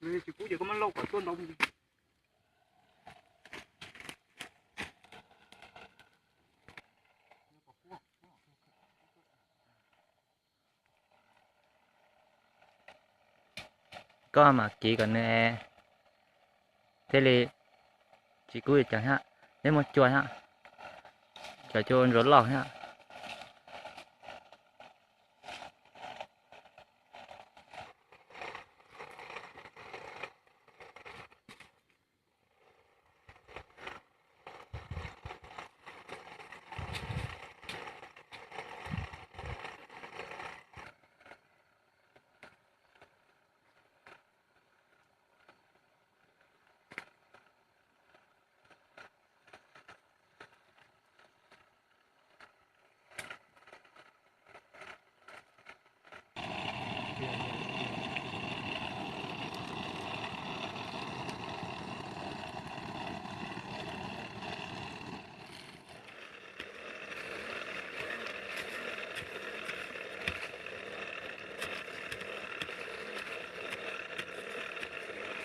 Tsis kub ces koj muab lauj kom tuaj ntau. Koj mam kiv kom nws thiaj li tsis kub cov thiab. Neb muab cua thiab, cov cua ntsuav loj thiab.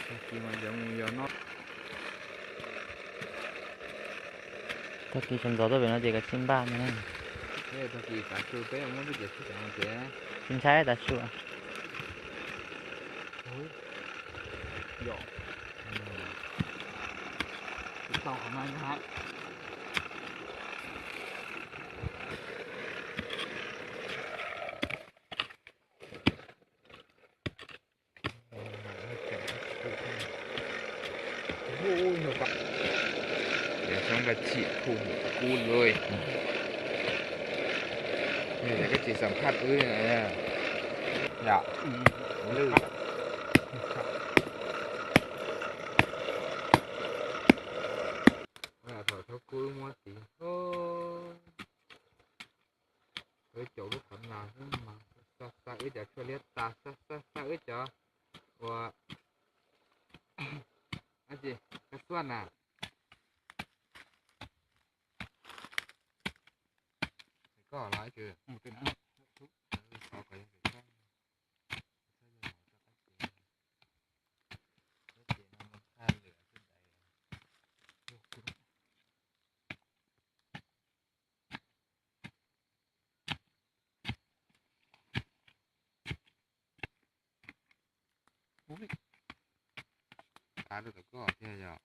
Tag kis mas yog mus yog no. Tag kis sawv ntxov tuaj pem no ces kav tsij npaj no. Tag kis tav su peb muab lub ces sib xav mus tsev. Tsis ntshai tav su. Cov xyoob npaj chim kub kub lawm. Yog tias koj tsis xam phaj wb, yom, lwj. Thaum thaum kub muab tiv, wb caum lub qhov no xwb mas xa xa wb cov tshuaj liab tas, xa xa xa wb cov ua, ab tsi, kab xuaj na. Koj los ib tug. Ua li, qab rau tom koj thiab yom.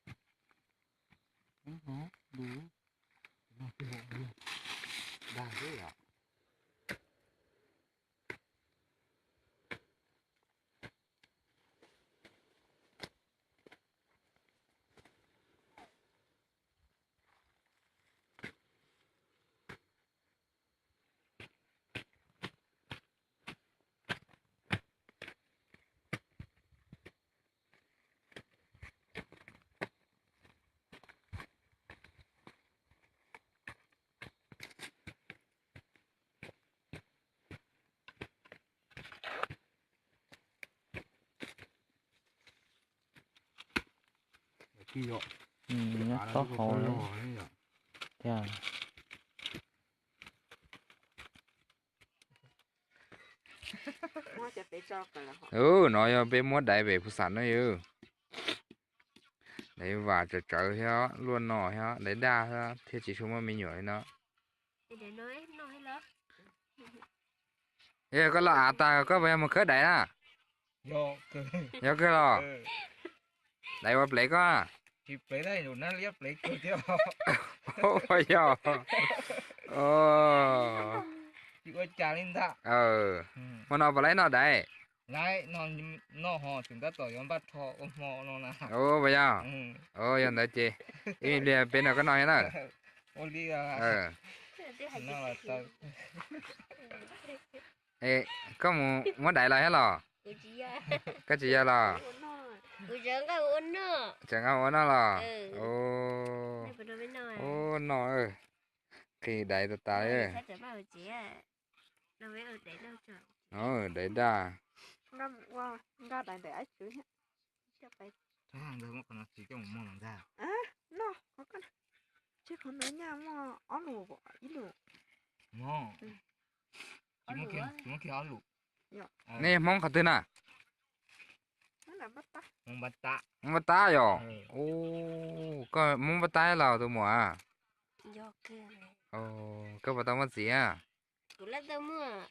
Dag xwb yom. Kij yom. Nyob taub hau thiab. Ub, no yog peb muab daiv pem Phu Xam no yog. Daiv vam tsawv tsawv thiab luaj no thiab daiv daj thiab thiaj tsis tshua muaj me nyuam li no. Yog koj los av tag koj puas yog mus khawb daiv na? Yog kawg los. Daiv ua plev koj? Yog. Hmo no puas laib noj daiv? Puas yog? Yog ntawd ces ib me pliag peb nrog koj noj thiab na. Koj mus muab daiv los thiab los? Koj tsis yog los? Tseem nqa ua noj los? Ua noj, qi daiv tas tas. Daiv daj. Nej Hmoob qhov twg na? Hmoob Npab Tab yog? Koj Hmoob Npab Tab los tus muam? Koj puas tau muaj txiv a?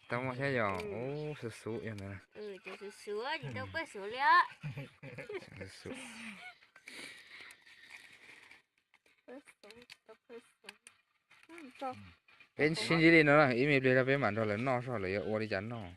Tau muaj thiab yog? Ub, xuv xuv yog ntawd. Peb sib ntsib li no na, ib me pliag peb mam nrog lawv noj seb lawv yuav ua li cas noj.